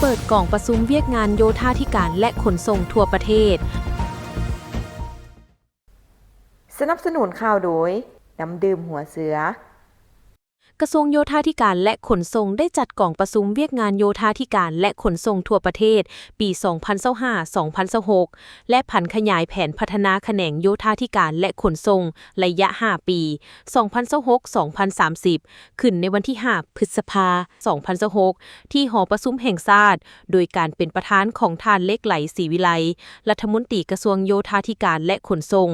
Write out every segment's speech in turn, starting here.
ເປີດກອງປະຊຸມວຽກງານໂຍທາທິການ ແລະ ຂົນສົ່ງທົ່ວປະເທດ. ສະໜັບສະໜູນຂ່າວໂດຍ ນ້ຳດື່ມຫົວເສືອ. ກະຊວງໂຍທາທິການ ແລະ ຂົນສົ່ງ ໄດ້ຈັດກອງປະຊຸມວຽກງານໂຍທາທິການ ແລະ ຂົນສົ່ງທົ່ວປະເທດ ປີສອງພັນຊາວຫ້າ ສອງພັນຊາວຫົກ ແລະ ຜັນຂະຫຍາຍແຜນພັດທະນາຂະແໜງໂຍທາທິການ ແລະ ຂົນສົ່ງ ໄລຍະຫ້າປີ ສອງພັນຊາວຫົກ ສອງພັນສາມສິບ ຂຶ້ນໃນວັນທີຫ້າ ພຶດສະພາ ສອງພັນຊາວຫົກ ທີ່ຫໍປະຊຸມແຫ່ງຊາດ, ໂດຍການເປັນປະທານຂອງທ່ານ ເລກໄລ ສີວິໄລ ລັດຖະມົນຕີກະຊວງໂຍທາທິການ ແລະ ຂົນສົ່ງ,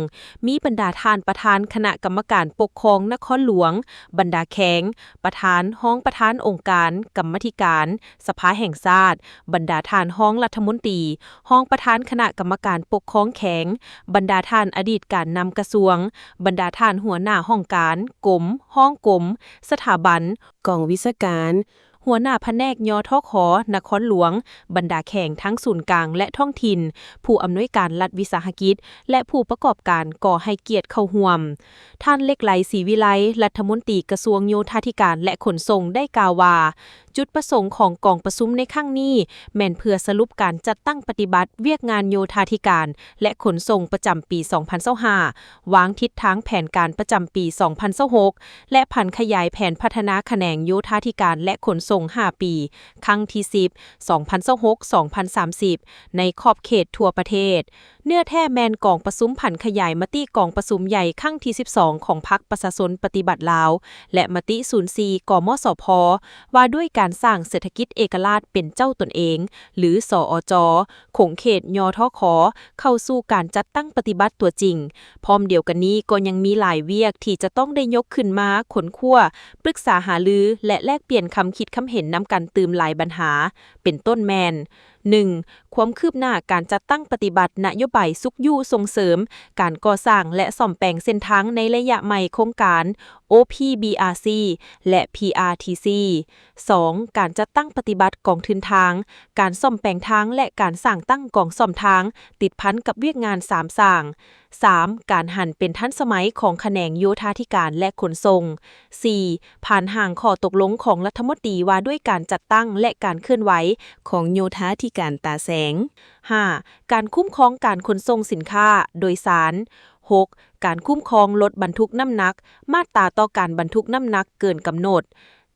ມີບັນດາທ່ານປະທານຄະນະກຳມະການປົກຄອງນະຄອນຫຼວງ, ບັນດາແຂວງ, ປະທານ, ຮອງປະທານອົງການ, ກຳມາທິການ, ສະພາແຫ່ງຊາດ, ບັນດາທ່ານຮອງລັດຖະມົນຕີ, ຮອງປະທານຄະນະກຳມະການປົກຄອງແຂວງ, ບັນດາທ່ານອະດີດການນຳກະຊວງ, ບັນດາທ່ານຫົວໜ້າຫ້ອງການ, ກົມ, ຮອງກົມ, ສະຖາບັນ, ກອງວິຊາການ, ຫົວໜ້າພະແນກ ຍທຂ ນະຄອນຫຼວງ, ບັນດາແຂວງທັງສູນກາງ ແລະ ທ້ອງຖິ່ນ, ຜູ້ອຳນວຍການລັດວິສາຫະກິດ ແລະ ຜູ້ປະກອບການກໍໃຫ້ກຽດເຂົ້າຮ່ວມ. ທ່ານ ເລັກໄລ ສີວິໄລ ລັດຖະມົນຕີກະຊວງໂຍທາທິການ ແລະ ຂົນສົ່ງ ໄດ້ກ່າວວ່າ, ຈຸດປະສົງຂອງກອງປະຊຸມໃນຄັ້ງນີ້ ແມ່ນເພື່ອສະຫຼຸບການຈັດຕັ້ງປະຕິບັດວຽກງານໂຍທາທິການ ແລະ ຂົນສົ່ງປະຈຳປີສອງພັນຊາວຫ້າ, ວາງທິດທາງແຜນການປະຈຳປີສອງພັນຊາວຫົກ ແລະ ຜັນຂະຫຍາຍແຜນພັດທະນາຂະແໜງໂຍທາທິການ ແລະ ຂົນສົ່ງຫ້າປີ ຄັ້ງທີສິບ ສອງພັນຊາວຫົກ ສອງພັນສາມສິບ ໃນຂອບເຂດທົ່ວປະເທດ. ເນື້ອແທ້ແມ່ນກອງປະຊຸມຜັນຂະຫຍາຍມະຕິກອງປະຊຸມໃຫຍ່ຄັ້ງທີສິບສອງ ຂອງພັກປະຊາຊົນປະຕິວັດລາວ ແລະ ມະຕິສູນສີ່ ກມສພ ວ່າດ້ວຍການສ້າງເສດຖະກິດເອກະລາດເປັນເຈົ້າຕົນເອງ ຫຼື ສອຈ, ຂົງເຂດ ຍທຂ ເຂົ້າສູ່ການຈັດຕັ້ງປະຕິບັດຕົວຈິງ. ພ້ອມດຽວກັນນີ້ກໍຍັງມີຫຼາຍວຽກທີ່ຈະຕ້ອງໄດ້ຍົກຂຶ້ນມາຄົ້ນຄວ້າ, ປຶກສາຫາລື ແລະ ແລກປ່ຽນຄຳຄິດຄຳເຫັນນຳກັນຕື່ມຫຼາຍບັນຫາ, ເປັນຕົ້ນແມ່ນ, ໜຶ່ງ ຄວາມຄືບໜ້າການຈັດຕັ້ງປະຕິບັດນະໂຍບາຍຊຸກຍູ້ສົ່ງເສີມການກໍ່ສ້າງ ແລະ ສ້ອມແປງເສັ້ນທາງໃນໄລຍະໃໝ່ໂຄງການ ໂອພີບີອາຊີ ແລະ ພີອາທີຊີ. ສອງ ການຈັດຕັ້ງປະຕິບັດກອງທຶນທາງ, ການສ້ອມແປງທາງ ແລະ ການສ້າງຕັ້ງກອງສ້ອມທາງ ຕິດພັນກັບວຽກງານສາມສ້າງ. ສາມ ການຫັນເປັນທັນສະໄໝຂອງຂະແໜງໂຍທາທິການ ແລະ ຂົນສົ່ງ. ສີ່ ຜ່ານຮ່າງຂໍ້ຕົກລົງຂອງລັດຖະມົນຕີວ່າດ້ວຍການຈັດຕັ້ງ ແລະ ການເຄື່ອນໄຫວຂອງໂຍທາທິການຕາແສງ. ຫ້າ ການຄຸ້ມຄອງການຂົນສົ່ງສິນຄ້າໂດຍສານ. ຫົກ ການຄຸ້ມຄອງລົດບັນທຸກນ້ຳໜັກ, ມາດຕາຕໍ່ການບັນທຸກນ້ຳໜັກເກີນກຳນົດ.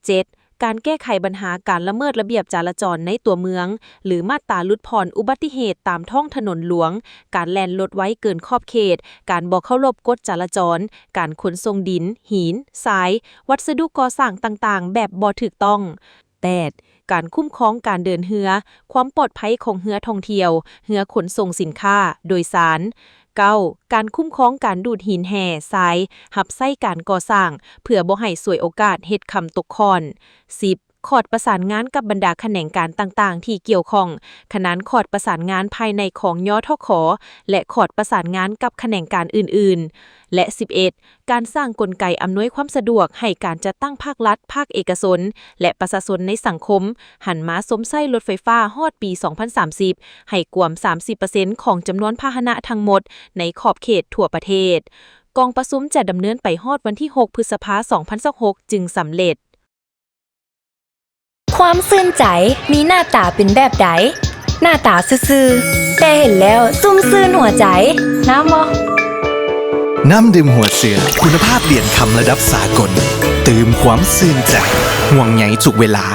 ເຈັດ ການແກ້ໄຂບັນຫາການລະເມີດລະບຽບຈະລາຈອນໃນຕົວເມືອງ ຫຼື ມາດຕາຫຼຸດຜ່ອນອຸບັດຕິເຫດຕາມທ້ອງຖະໜົນຫຼວງ, ການແລ່ນລົດໄວເກີນຂອບເຂດ, ການບໍ່ເຄົາລົບກົດຈະລາຈອນ, ການຂົນສົ່ງດິນ, ຫີນ, ຊາຍ, ວັດສະດຸກໍ່ສ້າງຕ່າງໆແບບບໍ່ຖືກຕ້ອງ. ແປດ ການຄຸ້ມຄອງການເດີນເຮືອ, ຄວາມປອດໄພຂອງເຮືອທ່ອງທ່ຽວ, ເຮືອຂົນສົ່ງສິນຄ້າໂດຍສານ. ເກົ້າ ການຄຸ້ມຄອງການດູດຫີນແຮ່ຊາຍຮັບໃຊ້ການກໍ່ສ້າງ ເພື່ອບໍ່ໃຫ້ສວຍໂອກາດເຮັດຄຳຕົກຄ້ອນ. ສິບ ຄອດປະສານງານກັບບັນດາຂະແໜງການຕ່າງໆທີ່ກ່ຽວຂ້ອງ, ຂະໜານຄອດປະສານງານພາຍໃນຂອງ ຍທຂ ແລະ ຄອດປະສານງານກັບຂະແໜງການອື່ນໆ. ແລະ ສິບເອັດ ການສ້າງກົນໄກອຳນວຍຄວາມສະດວກໃຫ້ການຈັດຕັ້ງພາກລັດ, ພາກເອກະຊົນ ແລະ ປະຊາຊົນໃນສັງຄົມ ຫັນມາຊົມໃຊ້ລົດໄຟຟ້າຮອດປີສອງພັນສາມສິບ ໃຫ້ກວມສາມສິບເປີເຊັນຂອງຈຳນວນພາຫະນະທັງໝົດໃນຂອບເຂດທົ່ວປະເທດ. ກອງປະຊຸມຈະດຳເນີນໄປຮອດວັນທີຫົກ ພຶດສະພາ ສອງພັນຊາວຫົກ ຈຶ່ງສຳເລັດ. ຄວາມຊື່ນໃຈມີໜ້າຕາເປັນແບບໃດ? ໜ້າຕາຊື່ໆ ແຕ່ເຫັນແລ້ວຊຸ່ມຊື່ນຫົວໃຈ. ງາມບໍ່? ນ້ຳດື່ມຫົວເສືອ ຄຸນນະພາບຫຼຽນຄຳລະດັບສາກົນ ຕື່ມຄວາມຊື່ນໃຈ ຫ່ວງໃຍທຸກເວລາ.